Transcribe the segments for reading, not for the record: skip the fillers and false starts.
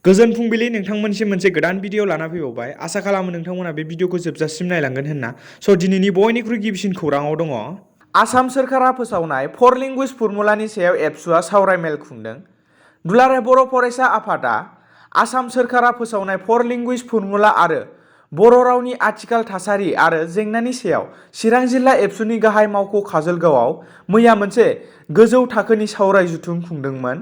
गोजोन फुंबिलि नोंथांमोनसिम मोनसे गोदान भिडिअ लाना फैबावबाय। आसा खालामो नोंथांमोना बे भिडिअखौ जोबजासिम नायलांगोन होनना। दिनैनि बयनिख्रुइ गिबिसिन खौराङाव दङ। आसाम सोरखारा फोसावनाय फर लेंगुवेज फर्मुलानि सायाव एबसुआ सावरायमेल खुंदों। दुलाराय बर' फरायसा आफादा आसाम सोरखारा फोसावनाय फर लेंगुवेज फर्मुला आरो बर' रावनि आथिखाल थासारि आरो जेंनानि सायाव चिरां जिल्ला एबसुनि गाहाय मावख' काजलगावआव मैया मोनसे गोजौ थाखोनि सावराय जथुम खुंदोंमोन।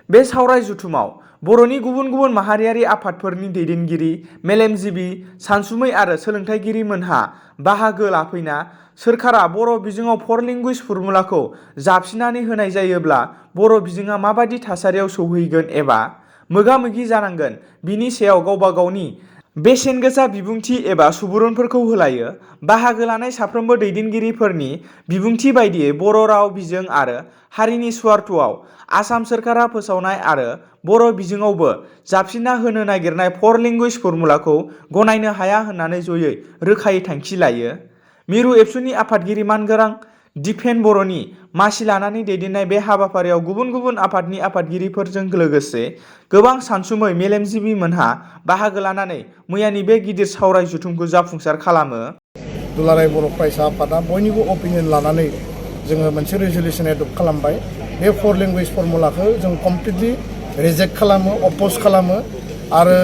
बे सावराय जथुमाव बर'नि गुबुन गुबुन माहारियारि आफादफोरनि दैदेनगिरि, मेलेमजिबि, सानसुमै आरो सोलोंथाइगिरि मोनहा बाहागो लाफैना सोरखारा बर' बिजोङाव फर लेंगुवेज फर्मुलाखौ जाबसिननानै होनाय जायोब्ला बर' बिजोङा माबादि थासारियाव सौहैगोन एबा मोगा-मोगि जानांगोन बिनि सायाव गावबा गावनि बेसेन गोसा बिबुंथि एबा सुबुरुनफोरखौ होलायो। बाहागो लानाय साफ्रोमबो दैदेनगिरिफोरनि बिबुंथि बायदियै बर' राव बिजों आरो हारिनि स्वार्थआव आसाम सोरखारा फोसावनाय आरो बर' बिजोङावबो जाबसिनना होनो नागिरनाय फर लेंगुवेज फर्मुलाखौ गनायनो हाया होननानै जयै रोखायै थांखि लायो। मिरु एबसुनि आफादगिरि मानगोनां दिपेन बर'नि मासि लानानै दैदेननाय बे हाबाफारियाव गुबुन गुबुन आफादनि आफादगिरिफोरजों लोगोसे गोबां सानसुमै मेलेमजिबि मोनहा बाहागो लानानै मैयानि बे गिदिर सावराय जथुमखौ जाफुंसार खालामो। दुलाराय बर' फरायसा आफादा बयनिबो अपिनियन लानानै जोङो मोनसे रेजलिउसन एडप्ट खालामबाय। बे फर लेंगुवेज फर्मुलाखौ जों कमप्लिटलि रिजेक्ट खालामो, अपोज खालामो आरो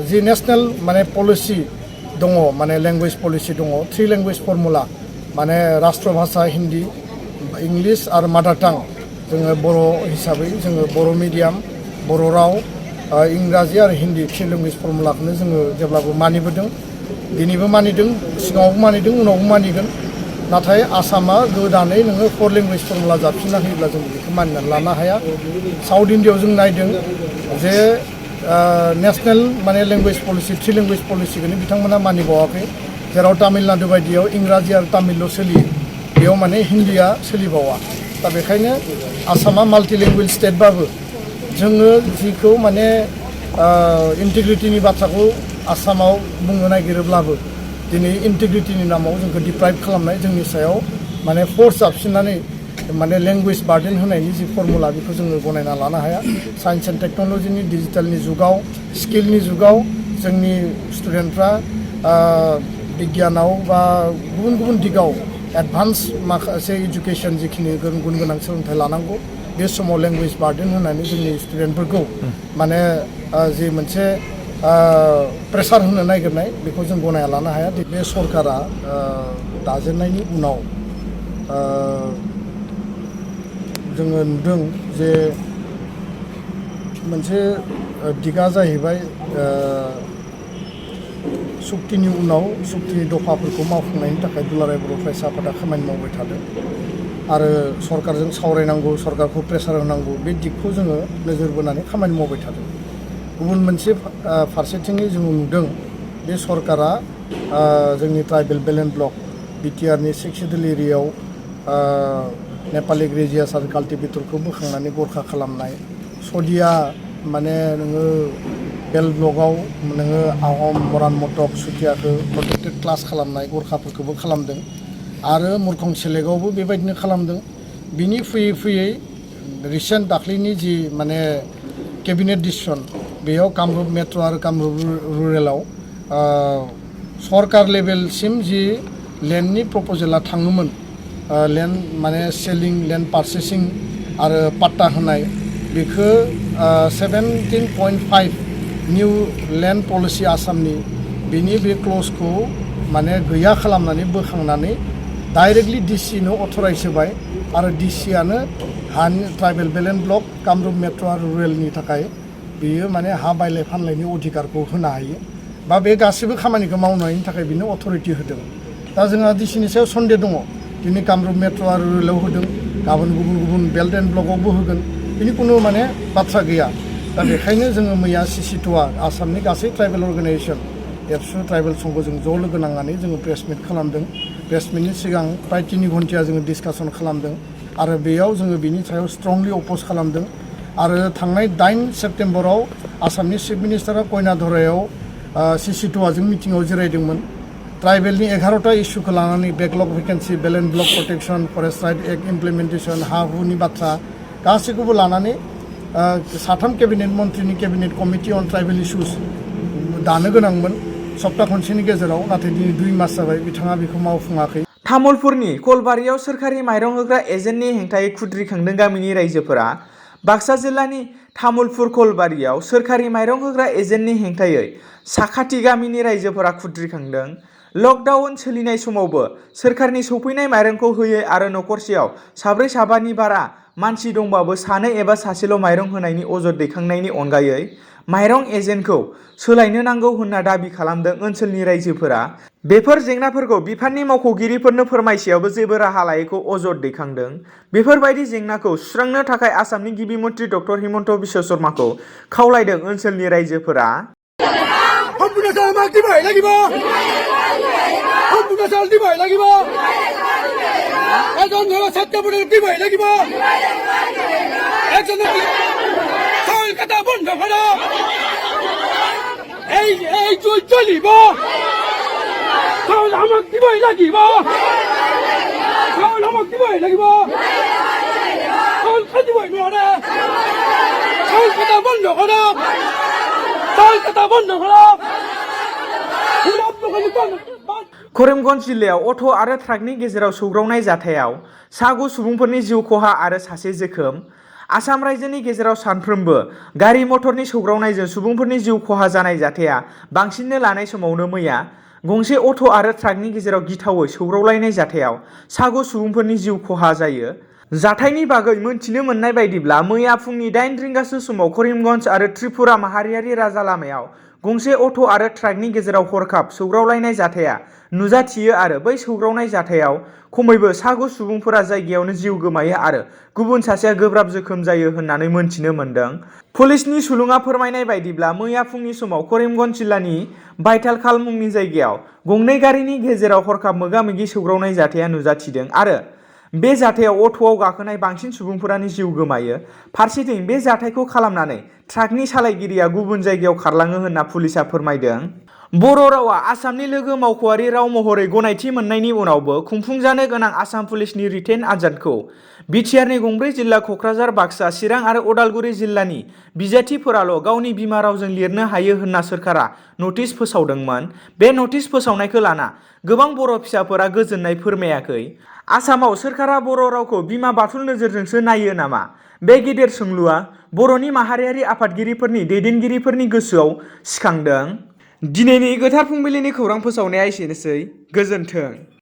जि नेशनेल पलिसि दङ, लेंगुवेज पलिसि दङ, 3 लेंगुवेज फर्मुला राष्ट्र भाषा हिन्दी, इंलिश आरो मादार टां। जोङो बर' हिसाबै जोङो बर' मिडियाम, बर' राव, इंराजि आरो हिन्दी 3 लेंगुवेज फर्मुलाखौनो जोङो जेब्लाबो मानिबोदों। दिनैबो मानिदों, सिगाङावबो मानिदों, उनावबो मानिगोन। नाथाय आसामा गोदानै नोङो फर लेंगुवेज फर्मुला जाबसिनना होयोब्ला जों बेखौ मानिनानै लानो हाया। साउथ इन्डियायाव जों नायदों जे नेशनेल लेंगुवेज पलिसि 3 लेंगुवेज पलिसिखौनो बिथांमोना मानिबावाखै। जेराव तामिलनाडु बायदियाव इंराजि आरो तामिलल' सोलियो, बेयाव हिन्दीया सोलिबावा। दा बेखायनो आसामा माल्टि लेंगुवेज स्टेटबाबो जोङो जिखौ इन्टिग्रिटिनि बाथ्राखौ आसामाव बुंनो नागिरोब्लाबो दिनै इन्टिग्रिटिनि नामाव जोंखौ डिप्राइभ खालामनाय, जोंनि सायाव फर्स जाबसिननानै लेंगुवेज बार्डेन होनायनि जि फर्मुला बेखौ जोङो गनायना लानो हाया। साइन्स एन्ड टेक्न'लजिनि डिजिटेलनि जुगाव, स्किलनि जुगाव जोंनि स्टुडेन्टफ्रा बिगियानाव बा गुबुन गुबुन दिगाव एडभान्स माखासे इडुकेसन जिखिनि गुन गोनां सोलोंथाइ लानांगौ, बे समाव लेंगुवेज बार्डेन होनानै जोंनि स्टुडेन्टफोरखौ जि मोनसे प्रेसार होनो नागिरनाय बेखौ जों गनायना लानो हाया। बे सरकारा दाजेननायनि उनाव जोङो नुदों जे मोनसे दिगा जाहैबाय सुक्तिनि उनाव सुक्तिनि दफाफोरखौ मावफुंनायनि थाखाय दुलाराय बर' फरायसा आफादा खामानि मावबाय थादों आरो सरकारजों सावरायनांगौ, सरकारखौ प्रेसार होनांगौ, बे दिगखौ जोङो नोजोर बोनानै खामानि मावबाय थादों। गुबुन मोनसे फारसेथिङै जोङो नुदों बे सरकारा जोंनि ट्राइबेल बेल्ट एन्ड ब्लक बिटिआरनि 6 सिडुल एरियायाव नेपालि ग्रेजियास आरो काल्टिभेटरखौ बोखांनानै गरखा खालामनाय, सदिया नोङो बेल्ट ब्लकआव नोङो आहम, मरान, मटक, सुथियाखौ प्रटेक्टेड क्लास खालामनाय, गरखाफोरखौबो खालामदों आरो मुरखं सेलेकआवबो बेबायदिनो खालामदों। बिनि फैयै फैयै रिसेन्ट दाख्लैनि जि केबिनेट डिसिसन, बेयाव कामरुप मेट्र' आरो कामरुप रुरेलाव सरकार लेभेलसिम जि लेन्डनि प्रप'जेला थाङोमोन, लेन्ड सेलिं, लेन्ड पार्चेसिं आरो पाट्टा होनाय, बेखौ 17.5 निउ लेन्ड पलिसि आसामनि बिनि बे क्लजखौ गैया खालामनानै बोखांनानै डाइरेक्टलि डिसिनो अथराइज होबाय आरो डिसिआनो हानि tribal belt and block Kamrup metro' आरो रुरेलनि थाखाय बियो हा बायलाय फानलायनि अधिकारखौ होनो हायो बा बे गासैबो खामानिखौ मावनायनि थाखाय बिनो अथरिटि होदों। दा जोंहा डिसिनि सायाव सन्देह दङ, दिनै कामरुप मेट्र' आरो रुरेलाव होदों, गाबोन गुबुन गुबुन बेल्ट एन्ड ब्लकआवबो होगोन, बिनि खुनु बाथ्रा गैया। दा बेखायनो जोङो मैया सिसिटुआ आसामनि गासै ट्राइबेल अर्गानाइजेसन एबसु ट्राइबेल संघजों ज' लोगो नांनानै जोङो प्रेस मिट खालामदों। प्रेस मिटनि सिगां प्राय 3 घन्टा जोङो डिसकासन खालामदों आरो बेयाव जोङो बिनि सायाव स्ट्रंलि अपोज खालामदों आरो थांनाय 8 सेप्तेम्बराव आसामनि चिफ मिनिस्टारा कयनाधरायाव सिसिटुआजों मिटिङाव जिरायदोंमोन। ट्राइबेलनि 11टा इस्युखौ लानानै backlog vacancy, belt and block protection, forest right act implementation, हा हुनि बाथ्रा गासैखौबो लानानै साथाम केबिनेट मन्थ्रिनि cabinet committee on tribal issues दानो गोनांमोन सप्ता खनसेनि गेजेराव नाथाय दिनै 2 मास जाबाय बिथाङा बेखौ मावफुङाखै। तामुलपुरनि कलबारियाव सोरखारि माइरं होग्रा एजेन्टनि हेंथायै खुद्रिखांदों गामिनि रायजोफोरा। बाक्सा जिल्लानि तामुलपुर कलबारियाव सोरखारि माइरं होग्रा एजेन्टनि हेंथायै साखाथि गामिनि रायजोफोरा खुद्रिखांदों। लकडाउन सोलिनाय समावबो सोरखारनि सौफैनाय माइरंखौ होयै आरो नखरसेयाव साब्रै साबानि बारा मानसि दंबाबो सानै एबा सासेल' माइरं होनायनि अजद दैखांनायनि अनगायै माइरं एजेन्टखौ सोलायनो नांगौ होनना दाबि खालामदों ओनसोलनि रायजोफोरा। बेफोर जेंनाफोरखौ बिफाननि मावख'गिरिफोरनो फोरमायसेयावबो जेबो राहा लायैखौ अजद दैखांदों। बेफोरबायदि जेंनाखौ सुस्रांनो थाखाय आसामनि गिबि मन्थ्रि डक्टर हिमन्त बिश्व शर्माखौ खावलायदों ओनसोलनि रायजोफोरा। करिमगन्ज जिल्लायाव अट' आरो ट्राकनि गेजेराव सौग्रावनाय जाथायाव 7 सुबुंफोरनि जिउ खहा आरो सासे जोखोम। आसाम रायजोनि गेजेराव सानफ्रोमबो गारि मटरनि सौग्रावनायजों सुबुंफोरनि जिउ खहा जानाय जाथाया बांसिननो लानाय समावनो मैया गंसे अट' आरो ट्राकनि गेजेराव गिथावै सौग्रावलायनाय जाथायाव 7 सुबुंफोरनि जिउ खहा जायो। जाथायनि बागै मोनथिनो मोननाय बायदिब्ला मैया फुंनि 8 रिंगासो समाव करिमगन्ज आरो त्रिपुरा माहारियारि राजा लामायाव गंसे अट' आरो ट्राकनि गेजेराव हरखाब सौग्रावलायनाय जाथाया नुजाथियो आरो बै सौग्रावनाय जाथायाव खमैबो 7 सुबुंफोरा जायगायावनो जिउ गोमायो आरो गुबुन सासेया गोब्राब जोखोम जायो होननानै मोनथिनो मोन्दों। पुलिसनि सुलुङा फोरमायनाय बायदिब्ला मैया फुंनि समाव करिमगन्ज जिल्लानि बाइतालखाल मुंनि जायगायाव गंनै गारिनि गेजेराव हरखाब मोगा-मोगि सौग्रावनाय जाथाया नुजाथिदों आरो बे जाथायाव अट'आव गाखोनाय बांसिन सुबुंफोरानो जिउ गोमायो। फारसेथिं बे जाथायखौ खालामनानै ट्राकनि सालायगिरिया गुबुन जायगायाव खारलाङो होनना पुलिसा फोरमायदों। बर' रावा आसामनि लोगो मावख'आरि राव महरै गनायथि मोननायनि उनावबो खुंफुंजानो गोनां आसाम पुलिसनि रिटेन आनजादखौ बिटिआरनि गंब्रै जिल्ला क'क्राझार, बाक्सा, चिरां आरो उदालगुरि जिल्लानि बिजाथिफोराल' गावनि बिमा रावजों लिरनो हायो होनना सोरखारा नटिस फोसावदोंमोन। बे नटिस फोसावनायखौ लाना गोबां बर' फिसाफोरा गोजोननाय फोरमायाखै। आसामाव सोरखारा बर' रावखौ बिमा बाथुल नोजोरजोंसो नायो नामा? बे गेदेर सोंलुआ बर'नि माहारियारि आफादगिरिफोरनि दैदेनगिरिफोरनि गोसोआव सिखांदों। दिनैनि गोथार फुंबिलिनि खौरां फोसावनाया एसेनोसै। गोजोन्थों।